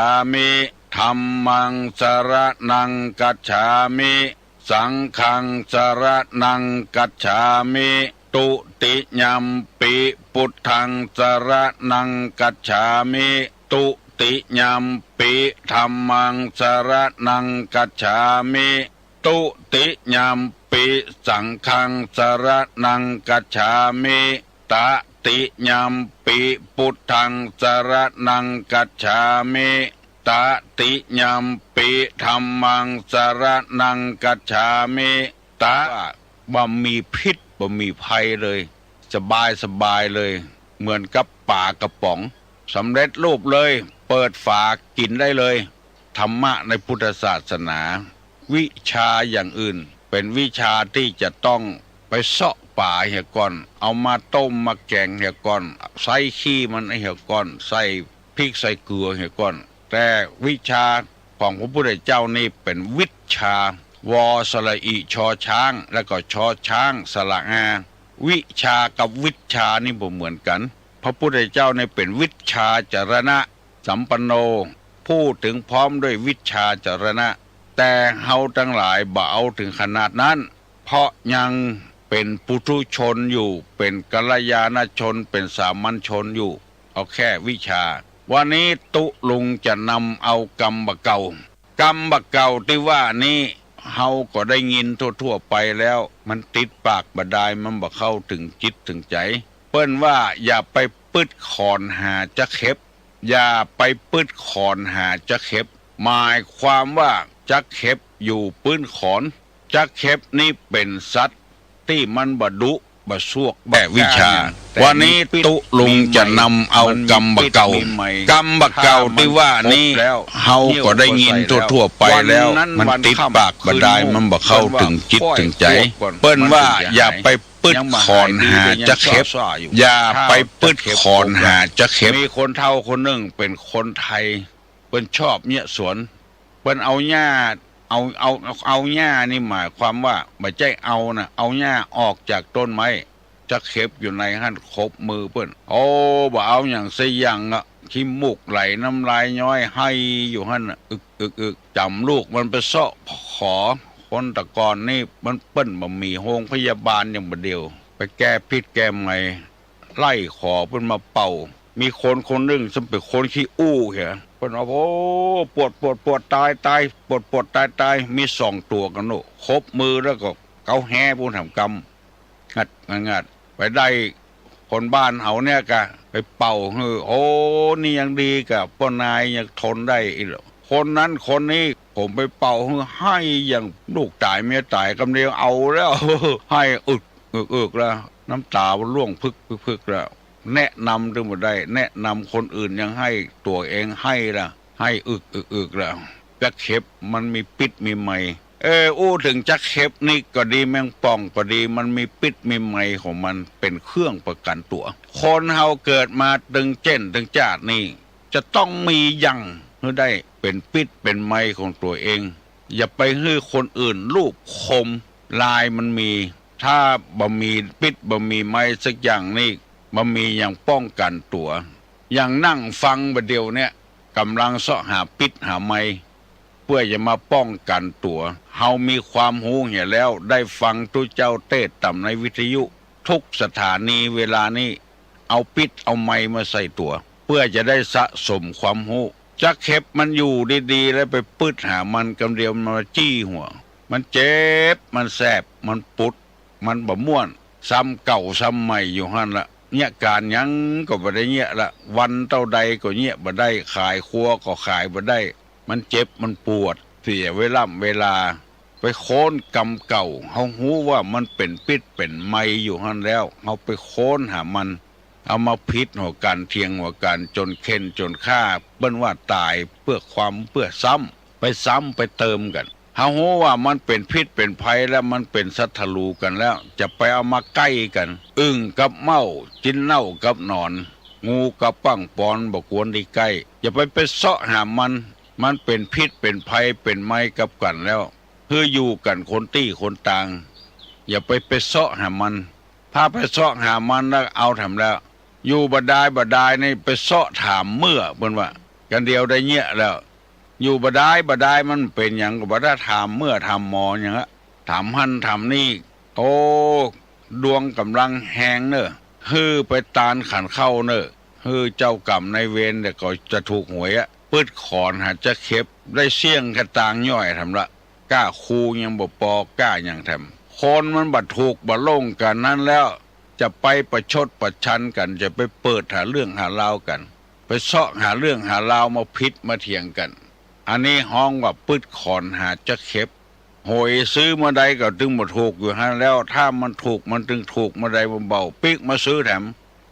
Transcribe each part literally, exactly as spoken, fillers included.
ามิ ธัมมัง สรณัง กัจฉามิ สังฆัง สรณัง กัจฉามิ ตุติยัมปิ พุทธัง สรณัง กัจฉามิ ตุติยัมปิ ธัมมัง สรณัง กัจฉามิ ตุติยัมปิ สังฆัง สรณัง กัจฉามิ ตติยัมปิ พุทธัง สรณัง กัจฉามิ ตติยัมปิ ธัมมัง สรณัง กัจฉามิ ตะ บ่มีพิษบ่มีภัยเลย สบายสบายเลย เหมือนกับป๋ากระป๋อง สำเร็จรูปเลย เปิดฝากิ๋นได้เลย ธรรมะในพุทธศาสนา วิชาอย่างอื่น เป๋นวิชาตี้จะต้องไปเซาะป๋าเหียก่อน เอามาต้มมาแก๋งเหียก่อน ใส่ขี้มันเหียก่อน ใส่พริกใส่เกลือเหียก่อน แต่วิชาของพระพุทธเจ้านี่เป๋นวิชชา ว สระอิ ชอช้าง แล้วก็ชอช้าง สระอา วิชากับวิชชานี่บ่เหมือนกั๋น พระพุทธเจ้านี่เป๋นวิชชาจรณะ สัมปันโน ผู้ถึงพร้อมด้วยวิชชาจรณะ แต่เฮาตังหลายบ่เอาถึงขนาดนั้น เพราะยังเป๋นปุถุชนอยู่ เป๋นกัลยาณชน เป๋นสามัญชนอยู่ เอาแค่วิชา วันนี้ตุ๊ลุงจะนำเอากำบ่าเก่า กำบ่าเก่าตี้ว่านี้ เฮาก็ได้ยินทั่วๆ ไปแล้ว มันติดปากบ่ดาย มันบ่เข้าถึงจิตถึงใจ๋ เปิ้นว่าอย่าไปปึ๊ดขอนหาจั๊กเห็บ อย่าไปปึ๊ดขอนหาจั๊กเห็บ หมายความว่าจั๊กเห็บอยู่ปื๊นขอน จั๊กเห็บนี้เป๋นสัตว์ตี้มันบ่ดุบ่ซวกบ่ แต่วิชา ก้า วันนี้ตุ๊ลุงจะนำเอากำบ่าเก่า กำบ่าเก่าตี้ว่านี้ เฮาก็ได้ยินทั่วๆ ไปแล้ว มันติดปากบ่ดาย มันบ่เข้าถึงจิตถึงใจ๋ เปิ้นว่าอย่าไป ปึ๊ดขอนหาจั๊กเห็บ อย่าไปปึ๊ดขอนหาจั๊กเห็บ มีคนเฒ่าคนนึ่งเป๋นคนไทย เปิ้นชอบเยียะสวน เปิ้นเอาหญ้า เอา เอา เอา เอาหญ้านี่หมายความว่า บ่ใจ้เอานะ เอาหญ้าออกจากต้นไม้ จั๊กเห็บอยู่ในหั้นขบมือเปิ้น โอ้ บ่เอาหยังสักอย่างอะ ขี้มูกไหลน้ำลายย้อยไห้อยู่หั้นน่ะ อึก อึก อึก จ๋ำลูกมันไปเซาะขอ คนแต่ก่อนนี่มันเปิ้นบ่มีโฮงพยาบาลอย่างบ่าเดี่ยว ไปแก้พิษแก้ไม ไล่ขอเปิ้นมาเป่า มีคนคนนึ่งซึ่งเป๋นคนขี้อู้เหีย เปิ้นว่า โอ้ ปวด ปวด ปวด ต๋าย ต๋าย ปวด ปวด ต๋าย ต๋าย มีสองตั๋วกั๋นโน่ะ ขบมือแล้วก็เก๊าแฮ้ปู้นแหมกำ งัด งัด งัด ไปได้คนบ้านเฮาเนี่ยก่ะ ไปเป่าหื้อ โอ้ นี่ยังดีก่ะ ป้อนายยังทนได้อี้แหละ คนนั้นคนนี้ ผมไปเป่าหื้อไห้อย่างลูกต๋ายเมียต๋าย กำเดียวเอาแล้ว ไห้อึก อึก อึกแล้ว น้ำต๋ามันร่วงพึก พึก พึกแล้ว แนะนำตึงบ่ได้ แนะนำคนอื่นยังไห้ ตั๋วเองไห้ละ ไห้อึก อึก อึกแล้ว จั๊กเห็บมันมีปิ๊ดมีไม เออ อู้เถิงจั๊กเห็บนี่ก็ดี แมงป่องก็ดี มันมีปิ๊ดมีไมของมัน เป๋นเครื่องประกั๋นตั๋ว คนเฮาเกิดมาตึงเจ้นตึงจ้าดนี่ จะต้องมีหยังหื้อได้เป๋นปิ๊ดเป๋นไมของตั๋วเอง อย่าไปหื้อคนอื่นลูบคลำ ลายมันมี ถ้าบ่มีปิ๊ดบ่มีไมสักอย่างนี่ บ่มีหยังป้องกั๋นตั๋ว อย่างนั่งฟังบ่าเดี่ยวเนี่ย ก่ำลังเซาะหาปิ๊ดหาไม เปื้อจะมาป้องกั๋นตั๋ว เฮามีความฮู้เหียแล้ว ได้ฟังตุ๊เจ้าเตสน์ต๋ามในวิทยุ ทุกสถานีเวลานี้ เอาปิ๊ดเอาไมมาใส่ตั๋ว เปื้อจะได้สะสมความฮู้ จั๊กเห็บมันอยู่ดีๆ แล้วไปปึ๊ดหามัน กำเดียวมันมาจี้หัว มันเจ็บ มันแสบ มันปุด มันบ่ม่วน ซ้ำเก่าซ้ำใหม่อยู่หั้นละ เยียะก๋านหยังก็บ่ได้เยียะละ วันเต้าใดก็เยียะบ่ได้ ขายครัวก็ขายบ่ได้ มันเจ็บ มันปวด เสียเวล่ำเวลา ไปค้นกำเก่า เฮาฮู้ว่ามันเป๋นปิ๊ดเป๋นไมอยู่หั้นแล้ว เฮาไปค้นหามัน เอามาผิดหัวกั๋น เถียงหัวกั๋น จ๋นเข่นจ๋นฆ่า เปิ้นว่าต๋ายเปื้อความ เปื้อซ้ำ ไปซ้ำไปเติมกั๋น เฮาฮู้ว่ามันเป๋นพิษเป๋นภัยแล้ว มันเป๋นศัตรู๋กั๋นแล้ว จะไปเอามาใก้กั๋น อึ่งกับเม้า จิ๊นเน่ากับหนอน งูกับปังปอน บ่ควรได้ใก้ อย่าไป ไปเซาะหามัน มันเป๋นพิษเป๋นภัย เป๋นไมกับกั๋นแล้ว หื้ออยู่กั๋นคนตี้คนตาง อย่าไป ไปเซาะหามัน ถ้าไปเซาะหามันแล้วเอาแถมแล้ว อยู่บ่ดายบ่ดายนี่ไปเซาะถามเมื่อ เปิ้นว่า กันเดียวได้เยียะแล้ว อยู่บ่ดายบ่ดาย มันเป๋นหยังก็บ่ได้ถามเมื่อถามหมอหยังอะ ถามหั้นถามนี่ โอ้ ดวงก่ำลังแฮงเน่อ หื้อไปตานขันข้าวเน่อ หื้อเจ้ากรรมนายเวรแต่ก็จะถูกหวยอะ ปื๊ดขอนหาจั๊กเข็บ ได้เสี้ยงกะตางย่อยแถมละ ก้าคูยังบ่ปอ ก้าหยังแถม คนมันบ่ถูกบ่ลงกั๋นนั้นแล้ว จะไปประชดประชันกั๋น จะไปเปิดหาเรื่องหาราวกั๋น ไปเซาะหาเรื่องหาราวมาผิดมาเถียงกั๋น อันนี้ฮ้องว่าปื๊ดขอนหาจั๊กเข็บ หวยซื้อเมื่อใดก็ตึงบ่ถูกอยู่หั้นแล้ว ถ้ามันถูกมันตึงถูก เมื่อใดมันเบาปิ๊กมาซื้อแถม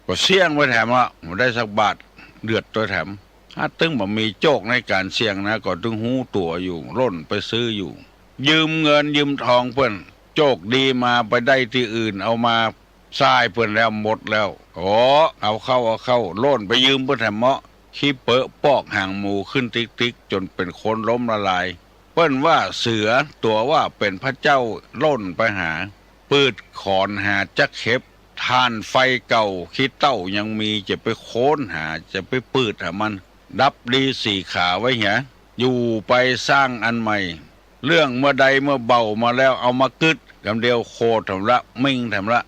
ก็เสี่ยงไปแถมอะ บ่ได้สักบาท เดือดตวยแถม ถ้าตึงบ่มีโจคในก๋านเสี่ยงนะ ก็ตึงฮู้ตั๋วอยู่ ล่นไปซื้ออยู่ ยืมเงินยืมทองเปิ้น โจคดีมาไปได้ตี้อื่น เอามา ส่ายเปิ้นแล้วหมดแล้ว โอ้ เอาเข้า เอาเข้า ล่นไปยืมเปิ้นแถมเมาะ ขี้เปอะปอกหางหมูขึ้นติ๊กๆ จ๋นเป๋นคนล้มละลาย เปิ้นว่าเสือ ตั๋วว่าเป๋นพระเจ้า ล่นไปหา ปื๊ดขอนหาจั๊กเข็บ ถ่านไฟเก่าขี้เต้ายังมี จะไปโค้นหา จะไปปื๊ดหามัน ดับดีสี่ขาไว้เหีย อยู่ไปสร้างอันใหม่ เรื่องเมื่อใดเมื่อเบามาแล้วเอามากึ๊ด กำเดียวโคตรแถมละ มิ่งแถมละ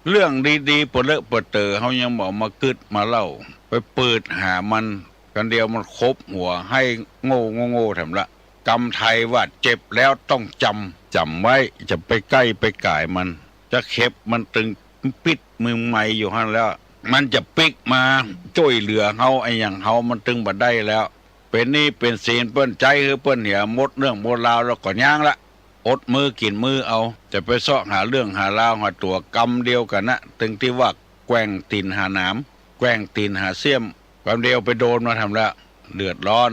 เรื่องดีๆ เปอะเลอะเปอะเต๋อ เฮายังบ่เอามากึ๊ดมาเล่า ไปปื๊ดหามัน กำเดียวมันขบหัว ไห้โง่โง่โง่แถมละ กำไทยว่าเจ็บแล้วต้องจ๋ำ จ๋ำไว้ จะไปใก้ไปก๋ายมัน จั๊กเข็บมันตึงปิ๊ดมึงใหม่อยู่หั้นแล้ว มันจะปิ๊กมาจ้วยเหลือเฮา อะหยังเฮามันตึงบ่ได้แล้ว เป๋นหนี้เป๋นสินเปิ้น ใจ๊หื้อเปิ้นเหีย หมดเรื่องหมดราวแล้วก็ย้างละ อดมื้อกิ๋นมื้อเอา จะไปเซาะหาเรื่องหาราวหาตั๋ว กำเดียวกั๋นนะ ตึงตี้ว่าแกว่งตี๋นหาหนาม แกว่งตี๋นหาเสี้ยม กำเดียวไปโดนมาแถมละ เดือดร้อน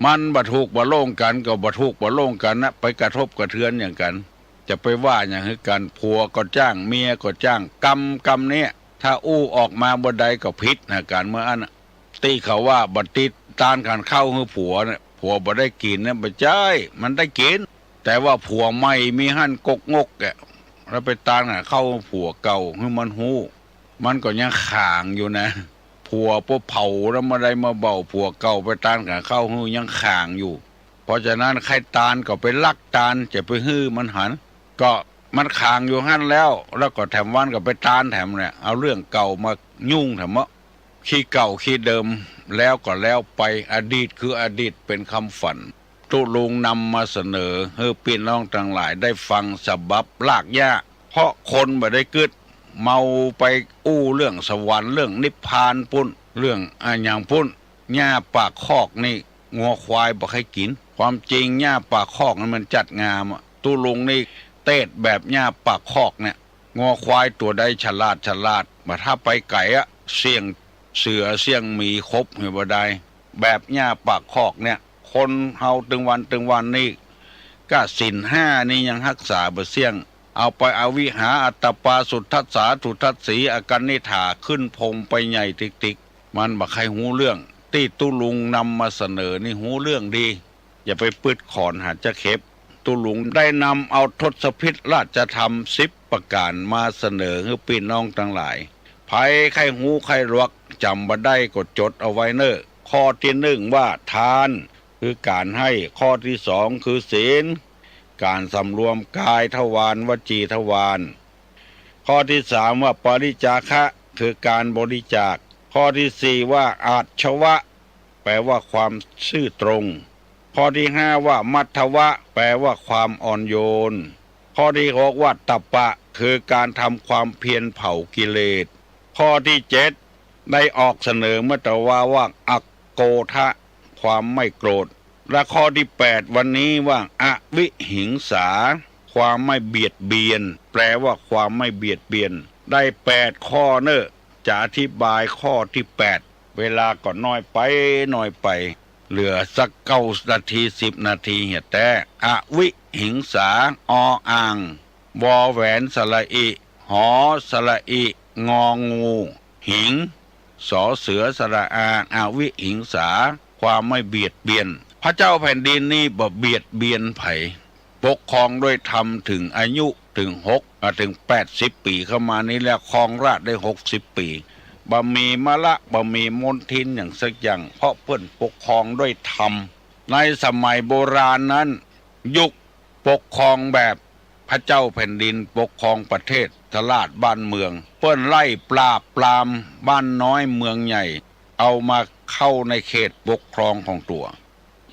มันบ่ถูกบ่ลงกั๋นก็บ่ถูกบ่ลงกั๋นนะ ไปกระทบกระเทือนหยังกั๋น จะไปว่าหยังหื้อกั๋น ผัวก็จ้าง เมียก็จ้าง กำ กำเนี่ย ถ้าอู้ออกมาบ่ได้ก็ผิดหากั๋นเมื่ออั้นน่ะ ตี้เขาว่าบ่ติดตานขันข้าวหื้อผัวเนี่ย ผัวบ่ได้กิ๋นเนี่ย บ่ใจ้ มันได้กิ๋น แต่ว่าผัวใหม่มีหั้นกกงกแกะ แล้วไปตานขันข้าวหื้อผัวเก่า หื้อมันฮู้ มันก็ยังขางอยู่นะ ผัวปะเผาแล้วมาได้มาเบา ผัวเก่าไปตานขันข้าวหื้อยังขางอยู่ เพราะฉะนั้นใค่ตานก็ไปลักตาน จะไปหื้อมันหัน ก็มันขางอยู่หั้นแล้ว แล้วก็แถมวันก็ไปตานแถมเนี่ย เอาเรื่องเก่ามายุ่งแถมเมาะ ขี้เก่าขี้เดิม แล้วก็แล้วไป อดีตคืออดีต เป๋นคำฝัน ตุ๊ลุงนำมาเสนอหื้อปี้น้องตังหลายได้ฟัง ฉบับลากหญ้า เพราะคนบ่ได้กึ๊ด เมาไปอู้เรื่องสวรรค์ เรื่องนิพพานปุ้น เรื่องอะหยังปุ้น หญ้าปากคอกนี่ งัวควายบ่ใค่กิ๋น ความจริงหญ้าปากคอกนี่มันจัดงามอะ ตุ๊ลุงนี่เตศแบบหญ้าปากคอกเนี่ย งัวควายตั๋วใดฉลาดฉลาด บ่ถ้าไปไก๋อะ เสี้ยงเสือเสี้ยงหมีขบหื้อบ่ได้ แบบหญ้าปากคอกเนี่ย คนเฮาตึงวันตึงวันนี่ ก้าศีลห้านี่ยังฮักษาบ่เสี้ยง เอาไปอวิหา อัตตปา สุทัสสา สุทัสสี อกัณฑ์นิษฐา ขึ้นพรหมไปใหญ่ติ๊กๆ มันบ่ใค่ฮู้เรื่อง ตี้ตุ๊ลุงนำมาเสนอนี่ฮู้เรื่องดี อย่าไปปื๊ดขอนหาจั๊กเข็บ ตุ๊ลุงได้นำเอาทศพิธราชธรรมสิบประก๋านมาเสนอหื้อปี้น้องตังหลาย ใผใค่ฮู้ใค่ฮัก จ๋ำบ่ได้ก็จดเอาไว้เน่อ ข้อตี้นึ่งว่าทาน คือก๋านหื้อ ข้อตี้สองคือศีล ก๋านสำรวมกายทวาร วจีทวาร ข้อตี้สามว่าปริจาคะ คือก๋านบริจาค ข้อตี้สี่ว่าอาชวะ แปลว่าความซื่อตรง ข้อตี้ห้าว่ามัทวะ แปลว่าความอ่อนโยน ข้อตี้หกว่าตัปปะ คือก๋านทำความเพียรเผากิเลส ข้อตี้เจ็ดได้ออกเสนอเมื่อตะวาว่าอโกธะ ความไม่โกรธ และข้อตี้แปดวันนี้ว่าอวิหิงสา ความไม่เบียดเบียน แปลว่าความไม่เบียดเบียน ได้แปดข้อเน่อ จะอธิบายข้อตี้แปด เวลาก็น้อยไป น้อยไป เหลือสักเก้านาที สิบนาทีเหียแต๊ อวิหิงสา ออ่าง วอแหวนสระอิ หอสระอิ งองู หิง สอเสือสระอา อวิหิงสา ความไม่เบียดเบียน พระเจ้าแผ่นดินนี่บ่เบียดเบียนใผ ปกครองด้วยธรรม ถึงอายุถึงหก อ่า ถึงแปดสิบปี๋เข้ามานี้แล้ว ครองราชย์ได้หกสิบปี๋ บ่มีมละ บ่มีมลทินอย่างสักอย่าง เพราะเปิ้นปกครองด้วยธรรม ในสมัยโบราณนั้น ยุคปกครองแบบพระเจ้าแผ่นดินปกครองประเทศราชบ้านเมือง เปิ้นไล่ปราบปรามบ้านน้อยเมืองใหญ่ เอามาเข้าในเขตปกครองของตั๋ว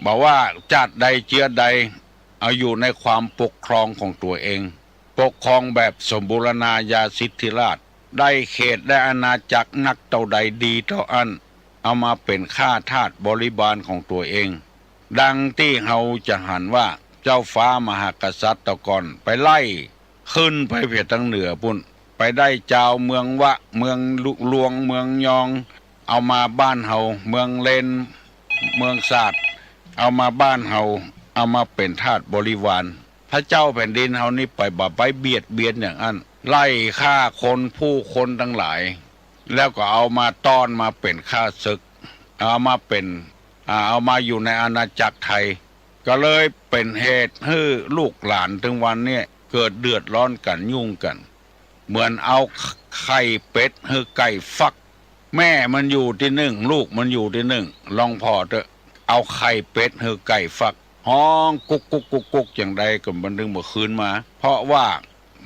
บ่ว่าจาติใดเจื้อใด เอาอยู่ในความปกครองของตั๋วเอง ปกครองแบบสมบูรณาญาสิทธิราชย์ ได้เขตได้อาณาจักรนักเต้าใดดีเต้าอั้น เอามาเป๋นข้าทาสบริวารของตั๋วเอง ดังตี้เฮาจะหันว่าเจ้าฟ้ามหากษัตริย์แต่ก่อนไปไล่ขึ้นไปเปียดตางเหนือปู้น ไปได้จาวเมืองวะ เมืองลุลวง เมืองยอง เอามาบ้านเฮา เมืองเลน เมืองสาด เอามาบ้านเฮา เอามาเป๋นทาสบริวาร พระเจ้าแผ่นดินเฮานี่ไปบ่ไปเบียดเบียนอย่างอั้น ไล่ฆ่าคนผู้คนตังหลาย แล้วก็เอามาต้อนมาเป๋นข้าศึก เอามาเป๋น อ่า เอามาอยู่ในอาณาจักรไทย ก็เลยเป๋นเหตุหื้อลูกหลานเถิงวันนี้เกิดเดือดร้อนกั๋นยุ่งกั๋น เหมือนเอาไข่เป็ดหื้อไก่ฟัก แม่มันอยู่ตี้นึ่ง ลูกมันอยู่ตี้นึ่ง ลองผ่อเต๊อะ เอาไข่เป็ดหื้อไก่ฟัก ฮ้องกุ๊กกุ๊กกุ๊กกุ๊กอย่างใดก็มันเถิงบ่คืนมา เพราะว่า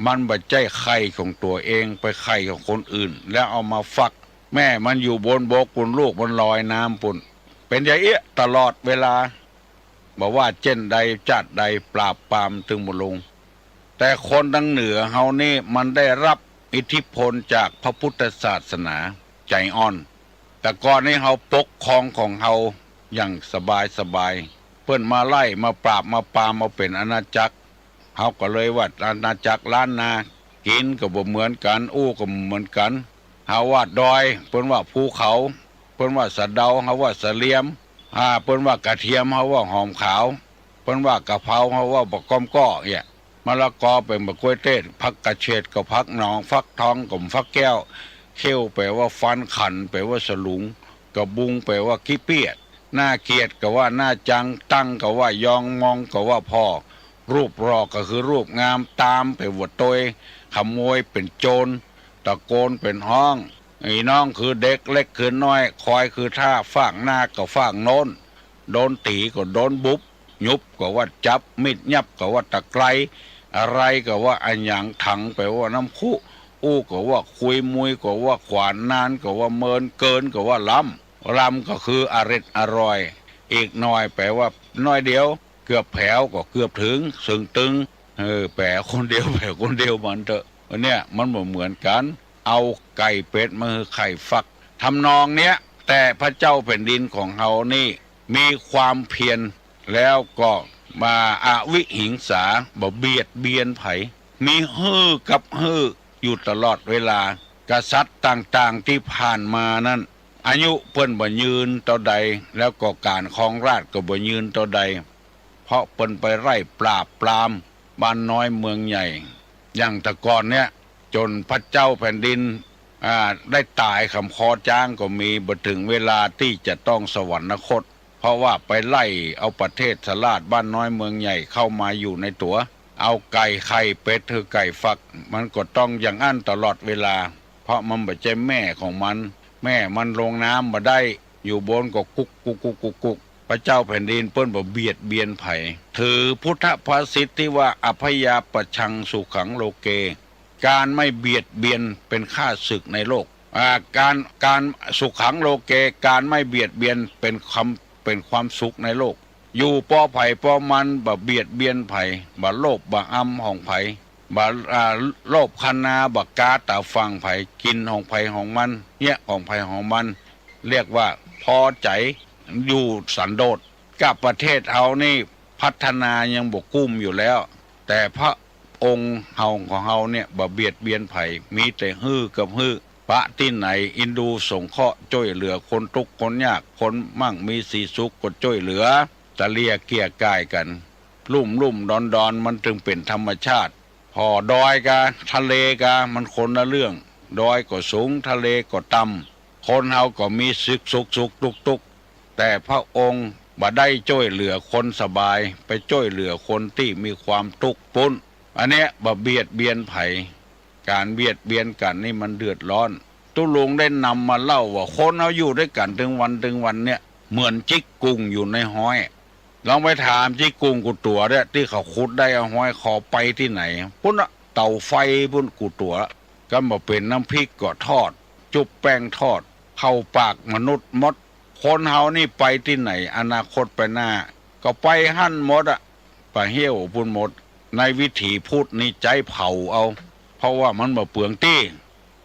มันบ่ใจ้ไข่ของตั๋วเอง ไปไข่ของคนอื่น แล้วเอามาฟัก แม่มันอยู่บนบกปู้น ลูกมันลอยน้ำปู้น เป๋นอย่างเอี้ยตลอดเวลา บ่ว่าเจ้นใดจาติใดปราบปรามตึงบ่ลง แต่คนตางเหนือเฮานี่มันได้รับอิทธิพลจากพระพุทธศาสนา ใจ๋อ่อน แต่ก่อนนี้เฮาปกครองของเฮาอย่างสบายสบาย เปิ้นมาไล่มาปราบมาปรามเอาเป๋นอาณาจักร เฮาก็เลยว่าอาณาจักรล้านนา กิ๋นก็บ่เหมือนกั๋น อู้ก็บ่เหมือนกั๋น เฮาว่าดอย เปิ้นว่าภูเขา เปิ้นว่าสะเดา เฮาว่าสะเหลี่ยม อ่า เปิ้นว่ากระเทียม เฮาว่าหอมขาว เปิ้นว่ากะเพรา เฮาว่าบ่าก้อมก้อ เนี่ย มะละกอเป๋นบ่ากล้วยเต้น ผักกระเฉดก็ผักหนอง ฟักทองก็ฟักแก้ว เขี้ยวแป๋ว่าฟัน ขันแป๋ว่าสลุง กะบุงแป๋ว่าขี้เปี้ย หน้าเกียดก็ว่าหน้าจัง ตั้งก็ว่ายอง มองก็ว่าผ่อ รูปหล่อก็คือรูปงาม ตามแป๋ว่าตวย ขโมยเป๋นโจร ตะโกนเป๋นฮ้อง อี้น้องคือเด็ก เล็กคือน้อย ควายคือท่า ฟากหน้าก็ฟากโน้น โดนตี๋ก็โดนบุบ หยุบก็ว่าจับ มีดยับก็ว่าตะไคร้ อะไรก็ว่าอะหยัง ถังแป๋ว่าน้ำคุ อู้ก็ว่าคุย มุยก็ว่าขวาน นานก็ว่าเมิน เกินก็ว่าล้ำ ล้ำก็คืออร็ดอร่อย อีกหน่อยแป๋ว่าน้อยเดียว เกือบแผวก็เกือบเถิง เสิงตึง เออ แป๋คนเดียว แป๋คนเดียวมันเต๊อะ อันเนี้ยมันบ่เหมือนกั๋น เอาไก่เป็ดมาหื้อไข่ฟัก ทำนองเนี้ย แต่พระเจ้าแผ่นดินของเฮานี่มีความเพียร แล้วก็มาอวิหิงสา บ่เบียดเบียนใผ มีหื้อกับหื้ออยู่ตลอดเวลา กษัตริย์ต่างๆ ตี้ผ่านมานั้น อายุเปิ้นบ่ยืนเต้าใด แล้วก็ก๋านครองราชย์ก็บ่ยืนเต้าใด เพราะเปิ้นไปไล่ปราบปรามบ้านน้อยเมืองใหญ่ อย่างแต่ก่อนเนี้ย จ๋นพระเจ้าแผ่นดิน อ่า ได้ต๋ายขำคอจ๊างก็มี บ่เถิงเวลาตี้จะต้องสวรรคต เพราะว่าไปไล่เอาประเทศราชบ้านน้อยเมืองใหญ่เข้ามาอยู่ในตั๋ว เอาไก่ไข่เป็ดหื้อไก่ฟัก มันก็ต้องอย่างอั้นตลอดเวลา เพราะมันบ่ใจ้แม่ของมัน แม่มันลงน้ำบ่ได้ อยู่บนก็กุ๊กกุ๊กกุ๊กกุ๊กกุ๊ก พระเจ้าแผ่นดินเปิ้นบ่เบียดเบียนใผ ถือพุทธภาษิตตี้ว่า อัพพยาปชฌังสุขังโลเก ก๋านไม่เบียดเบียนเป๋นข้าศึกในโลก อ่า ก๋าน ก๋าน สุขังโลเก ก๋านไม่เบียดเบียนเป๋นความ เป๋นความสุขในโลก อยู่ปอใผปอมัน บ่เบียดเบียนใผ บ่โลภบ่อำของใผ บ่ อ่า โลภคะนา บ่ก๊าต๋าฝั่งใผ กิ๋นของใผของมัน เยียะของใผของมัน เรียกว่าพอใจ๋ อยู่สันโดษ กับประเทศเฮานี่พัฒนายังบ่กุ้มอยู่แล้ว แต่พระองค์เฮาของเฮาเนี่ยบ่เบียดเบียนใผ มีแต่หื้อกับหื้อ ปะตี้ไหน เอ็นดูสงเคราะห์จ้วยเหลือคนตุ๊กข์คนยาก คนมั่งมีสีสุขก็จ้วยเหลือ ตะเลี่ยเกี่ยก่ายกั๋น ลุ่มลุ่มดอนดอน มันจึงเป๋นธรรมชาติ ผ่อดอยกาทะเลกา มันคนละเรื่อง ดอยก็สูง ทะเลก็ต่ำ คนเฮาก็มีสุขสุขสุขตุ๊กข์ตุ๊กข์ แต่พระองค์บ่ได้จ้วยเหลือคนสบาย ไปจ้วยเหลือคนตี้มีความตุ๊กข์ปู๊น อันเนี้ยบ่เบียดเบียนใผ ก๋านเบียดเบียนกั๋นนี่มันเดือดร้อน ตุ๊ลุงได้นำมาเล่าว่าคนเฮาอยู่ตวยกั๋นตึงวันตึงวันเนี่ย เหมือนจิ๊กกุ่งอยู่ในฮ้อย ลองไปถามจิ๊กกุ่งกู้ตั๋วเนี่ย ตี้เขาขุดได้เอาฮ้อยคอ ไปตี้ไหน ปุ้นน่ะ เต๋าไฟปุ้นกู้ตั๋ว กำบ่าเป๋นน้ำพริกก็ทอด จุ๊บแป้งทอด เข้าปากมนุษย์หมด คนเฮานี่ไปตี้ไหน อนาคตไปหน้า ก็ไปหั้นหมดอะ ไปเหี่ยวปุ้นหมด ในวิถีพุทธนี่ใจ๊เผาเอา เพราะว่ามันบ่เปืองตี้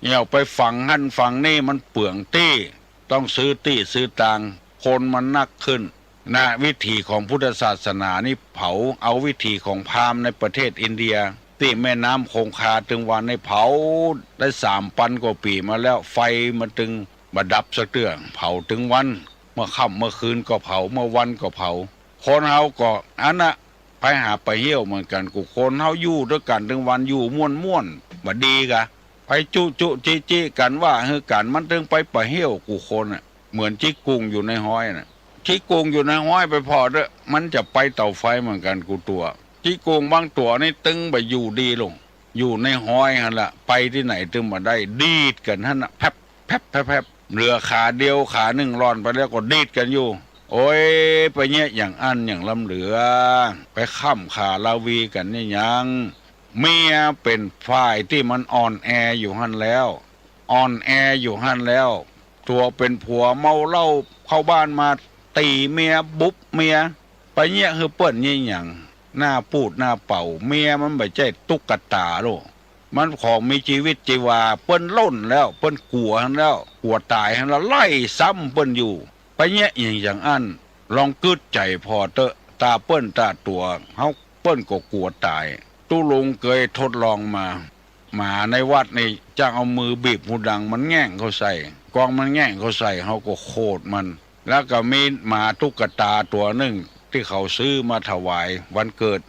เหี่ยวไปฝังหั้นฝังนี่มันเปืองตี้ ต้องซื้อตี้ซื้อตาง คนมันนักขึ้น นะ วิถีของพุทธศาสนานี่เผา เอาวิถีของพราหมณ์ในประเทศอินเดีย ตี้แม่น้ำคงคาตึงวันนี่เผา ได้สามปันกว่าปี๋มาแล้ว ไฟมันตึงบ่ดับสักเตื้อ เผาตึงวัน เมื่อค่ำเมื่อคืนก็เผา เมื่อวันก็เผา คนเฮาก็อันน่ะ ไปหาไปเหี่ยวเหมือนกั๋น กู้คนเฮาอยู่ตวยกั๋นตึงวัน อยู่ม่วนๆ บ่ดีกา ไปจุจุจิจิกั๋นว่าหื้อกั๋น มันตึงไปไปเหี่ยวกู้คนน่ะ เหมือนจิ๊กกุ่งอยู่ในฮ้อยน่ะ จิ๊กกุ่งอยู่ในฮ้อยไปผ่อเต๊อะ มันจะไปเต๋าไฟเหมือนกั๋นกู้ตั๋ว จิ๊กกุ่งบางตั๋วนี่ตึงบ่อยู่ดีลง อยู่ในฮ้อยหั้นละ ไปตี้ไหนตึงบ่ได้ ดีดกั๋นหั้นน่ะ แผบ แผบ แผบ แผบ เหลือขาเดียว ขานึ่งหล่อนไปแล้วก็ดีดกั๋นอยู่ โอ๊ย ไปเยียะอย่างอั้นอย่างล้ำเหลือ ไปค่ำขาลาวีกั๋นเยียะหยัง เมียเป๋นฝ่ายตี้มันอ่อนแออยู่หั้นแล้ว อ่อนแออยู่หั้นแล้ว ตั๋วเป๋นผัวเมาเหล้าเข้าบ้านมา ตี๋เมีย บุบเมีย ไปเยียะหื้อเปิ้นเยียะหยัง หน้าปูดหน้าเป่า เมียมันบ่ใจ้ตุ๊กต๋าโล มันของมีจีวิตจีวา เปิ้นล่นแล้ว เปิ้นกั๋วหั้นแล้ว กั๋วต๋ายหั้นแล้ว ไล่ซ้ำเปิ้นอยู่ ไปเยียะหยังอย่างอั้น ลองกึ๊ดใจ๋ผ่อเต๊อะ ต๋าเปิ้นต๋าตั๋วเฮา เปิ้นก็กั๋วต๋าย ตุ๊ลุงเกยทดลองมา หมาในวัดนี่จ้างเอามือบีบฮูดัง มันแง่งเข้าใส่ กองมันแง่งเข้าใส่ เฮาก็โขดมัน แล้วก็มีหมาตุ๊กต๋าตั๋วนึ่ง ตี้เขาซื้อมาถวายวันเกิด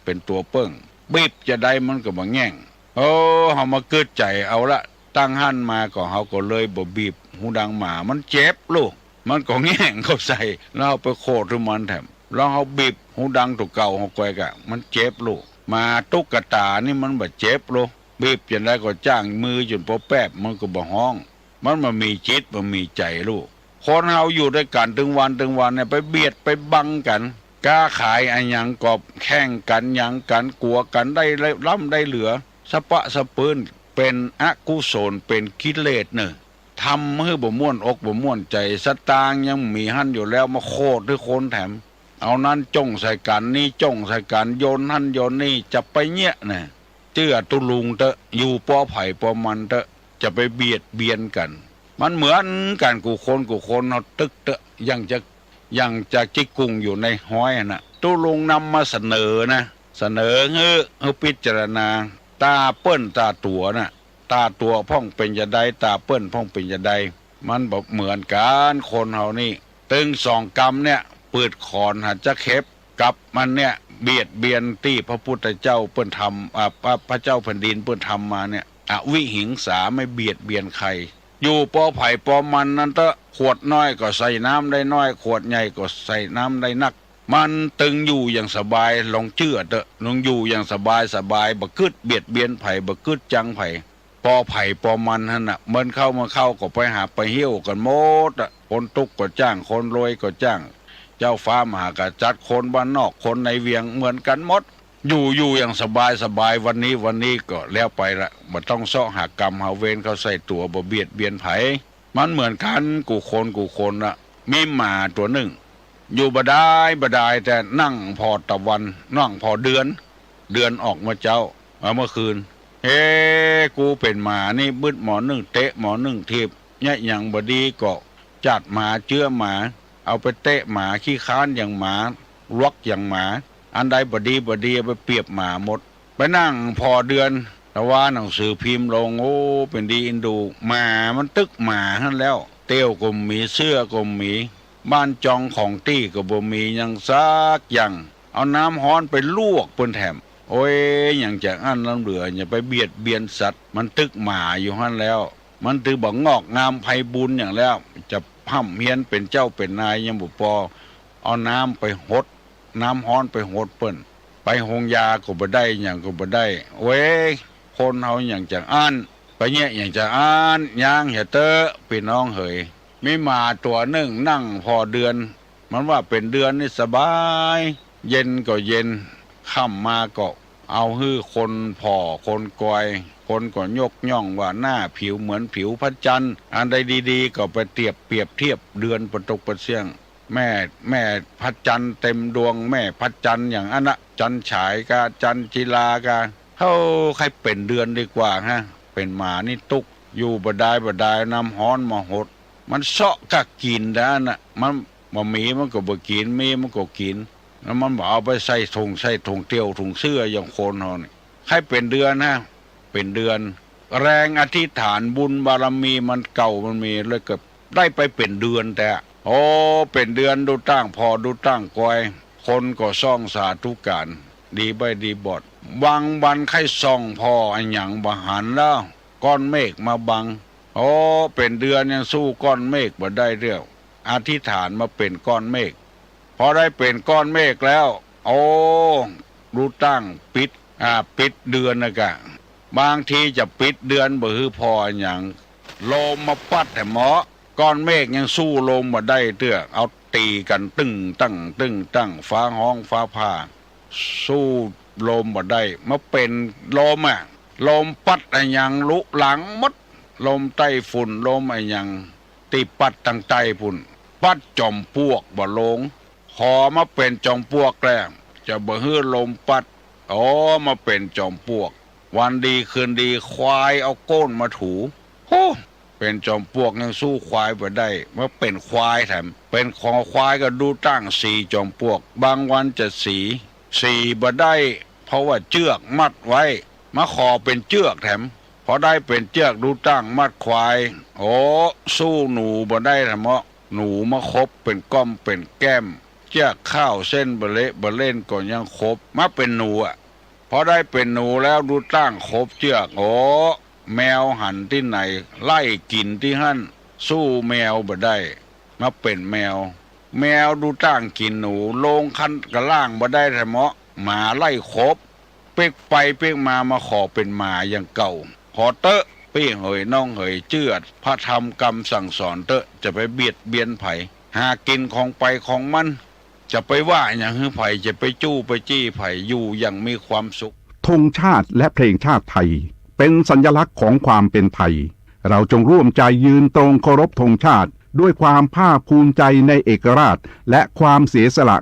เป๋นตั๋วเปิ้ง บีบจาใดมันก็บ่แง่ง เออ เฮามากึ๊ดใจ๋เอาละ ตั้งหั้นมาก็เฮาก็เลยบ่บีบฮูดังหมา มันเจ็บลูก มันก็แง่งเข้าใส่ แล้วเฮาไปโขดหื้อมันแถม ลองเฮาบีบฮูดังตั๋วเก่าเฮาก้อยกะ มันเจ็บลูก หมาตุ๊กต๋านี่มันบ่เจ็บลูก บีบจาใดก็จ้างมือจ๋นปอแป๊บ มันก็บ่ฮ้อง มันบ่มีจิตบ่มีใจ๋ลูก คนเฮาอยู่ตวยกั๋นตึงวันตึงวันเนี่ย ไปเบียดไปบังกั๋น ก๊าขายอะหยังก็แข่งกั๋นหยังกั๋น กั๋วกั๋นได้ล้ำได้เหลือ สะปะสะปื้น เป๋นอกุศล เป๋นกิเลสเน่อ ทำหื้อบ่ม่วนอกบ่ม่วนใจ๋ สตางค์ยังมีหั้นอยู่แล้ว มาโขดหื้อคนแถม เอานั้นจ้องใส่กั๋น นี้จ้องใส่กั๋น โยนหั้นโยนนี่ จะไปเยียะน่ะ เจื้อตุ๊ลุงเต๊อะ อยู่ปอใผปอมันเต๊อะ จะไปเบียดเบียนกั๋น มันเหมือนกั๋นกู้คนกู้คน เฮาตึกเต๊อะ อย่างจะ อย่างจะจิ๊กกุ่งอยู่ในฮ้อยหั้นน่ะ ตุ๊ลุงนำมาเสนอนะ เสนอหื้อ หื้อพิจารณา ต๋าเปิ้นต๋าตั๋วน่ะ ต๋าตั๋วพ่องเป๋นจาใด ต๋าเปิ้นพ่องเป๋นจาใด มันบ่เหมือนกั๋น คนเฮานี่ ตึงสองกรรมเนี่ย ปืดขอนหาจักเข็บ กับมันเนี่ย เบียดเบียนตี้พระพุทธเจ้าเปิ้นทำ อ่า พระ พระเจ้าแผ่นดินเปิ้นทำมาเนี่ย อวิหิงสา ไม่เบียดเบียนใคร อยู่ปอใผปอมันนั้นเต๊อะ ขวดน้อยก็ใส่น้ำได้น้อย ขวดใหญ่ก็ใส่น้ำได้นัก มันตึงอยู่อย่างสบาย ลองเจื้อเต๊อะ ลองอยู่อย่างสบายสบาย บ่กึ๊ดเบียดเบียนใผ บ่กึ๊ดจังใผ ปอใผปอมันหั้นน่ะ เมินเข้าเมินเข้าก็ไปหาไปเหี่ยวกั๋นหมดอะ คนตุ๊กข์ก็จ้าง คนรวยก็จ้าง เจ้าฟ้ามหากษัตริย์ คนบ้านนอก คนในเวียง เหมือนกั๋นหมด อยู่ อยู่อย่างสบายสบาย วันนี้ วันนี้ก็แล้วไปละ บ่ต้องเซาะหากรรมหาเวรเข้าใส่ตั๋ว บ่เบียดเบียนใผ มันเหมือนกั๋นกู้คนกู้คนน่ะ มีหมาตั๋วนึ่ง อยู่บ่ดายบ่ดาย แต่นั่งผ่อตะวัน นั่งผ่อเดือน เดือนออกเมื่อเจ๊า เอ่อ เมื่อคืน เอ๊ะ กูเป๋นหมานี่ บึดหมอนึ่งเตะ หมอนึ่งถีบ เยียะหยังบ่ดีก็จัดหมาเจื้อหมา เอาไปเตะหมา ขี้ค้านอย่างหมา ลวกอย่างหมา อันใดบ่ดีบ่ดี เอาไปเปียบหมาหมด ไปนั่งผ่อเดือน ตะวาหนังสือพิมพ์ลง โอ้ เป๋นดีอินดู หมามันตึกหมาหั้นแล้ว เตี้ยวก็บ่มี เสื้อก็บ่มี บ้านจองของตี้ก็บ่มี หยังสักอย่าง เอาน้ำฮ้อนไปลวกเปิ้นแถม โอ๊ย หยังจะอั้นล้ำเหลือ อย่าไปเบียดเบียนสัตว์ มันตึกหมาอยู่หั้นแล้ว มันตึกบ่งอกงามไพบูลย์หยังแล้ว จะพร่ำเฮียนเป๋นเจ้าเป๋นนายยังบ่ปอ เอาน้ำไปหด น้ำฮ้อนไปหดเปิ้น ไปโฮงยาก็บ่ได้ หยังก็บ่ได้ โอ๊ย คนเฮาหยังจะอั้น ก็เยียะอย่างจะอั้น ยังเหียเต๊อะ ปี้น้องเหย มีหมาตั๋วนึ่งนั่งผ่อเดือน มันว่าเป๋นเดือนนี่สบาย เย็นก็เย็น ค่ำมาก็เอาหื้อคนผ่อคนกอย คนก็ยกย่องว่าหน้าผิวเหมือนผิวพระจันทร์ อันใดดีๆ ก็ไปเตียบเปรียบเทียบเดือนปะตกปะเสี้ยง แม่ แม่พระจันทร์เต็มดวง แม่พระจันทร์อย่างอั้นนะ จันทร์ฉายกา จันทร์จีลากา เฮ้า ใค่เป๋นเดือนดีกว่าฮะ เป๋นหมานี่ตุ๊ก อยู่บ่ดายบ่ดาย น้ำฮ้อนมาหด มันเซาะกะกิ๋นแต่อั้นนะ มันบ่มีมันก็บ่กิ๋น มีมันก็กิ๋น แล้วมันบ่เอาไปใส่ถุง ใส่ถุงเตียวถุงเสื้ออย่างคนเฮานี่ ใค่เป๋นเดือนฮะ เป๋นเดือน แรงอธิษฐานบุญบารมีมันเก่ามันมี เลยก็ได้ไปเป๋นเดือนแต๊ โอ้ เป๋นเดือนดูตั้งผ่อดูตั้งกอย คนก็ส่องสาธุการ ดีใบ้ดีบอด บางวันใค่ส่องผ่ออะหยังบ่หันแล้ว ก้อนเมฆมาบัง โอ้ เป๋นเดือนยังสู้ก้อนเมฆบ่ได้เตื้อ อธิษฐานมาเป๋นก้อนเมฆ พอได้เป๋นก้อนเมฆแล้ว โอ้ ดูตั้งปิด อ่า ปิดเดือนนะกะ บางทีจะปิดเดือนบ่หื้อผ่ออะหยัง ลมมาปั๊ดแถมเหมาะ ก้อนเมฆยังสู้ลมบ่ได้เตื้อ เอาตี๋กั๋นตึ้งตั้งตึ้งตั้ง ฟ้าฮ้องฟ้าผ่า สู้ลมบ่ได้ มาเป๋นลมอะ ลมปั๊ดอะหยังลุหลังหมด ลมใต้ฝุ่น ลมอะหยัง ตี้ปั๊ดตางใต้ปุ้น ปั๊ดจอมปลวกบ่ลง ขอมาเป๋นจอมปลวกแต๊ จะบ่หื้อลมปั๊ด โอ้ มาเป๋นจอมปลวก วันดีคืนดี ควายเอาก้นมาถู โฮ เป๋นจอมปลวกยังสู้ควายบ่ได้ มาเป๋นควายแถม เป๋นขอควายก็ดูตั้งสีจอมปลวก บางวันจะสี สีบ่ได้ เพราะว่าเจื้อกมัดไว้ มาขอเป๋นเจื้อกแถม พอได้เป๋นเจื้อกดูตั้งมัดควาย โอ้ สู้หนูบ่ได้แถมเหมาะ หนูมาขบเป๋นก้อมเป๋นแก้ม เจื้อกข้าวเส้นบ่เละบ่เล่นก็ยังขบ มาเป๋นหนูอะ พอได้เป๋นหนูแล้วดูตั้งขบเจื้อก โอ้ แมวหันตี้ไหน ไล่กิ๋นตี้หั้น สู้แมวบ่ได้ มาเป๋นแมว แมวดูตั้งกิ๋นหนู ลงคันกะล่างบ่ได้แถมเหมาะ หมาไล่ขบ ปิ๊กไปปิ๊กมา มาขอเป๋นหมาอย่างเก่า ขอเต๊อะ ปี้เหยน้องเหย เจื้อพระธรรมกำสั่งสอนเต๊อะ จะไปเบียดเบียนใผ หากิ๋นของใผของมัน จะไปว่าหยังหื้อใผ จะไปจู้ไปจี้ใผ อยู่อย่างมีความสุข ธงชาติและเพลงชาติไทย เป็นสัญลักษณ์ของความเป็นไทย เราจงร่วมใจยืนตรงเคารพธงชาติ ด้วยความภาคภูมิใจในเอกราช และความเสียสละ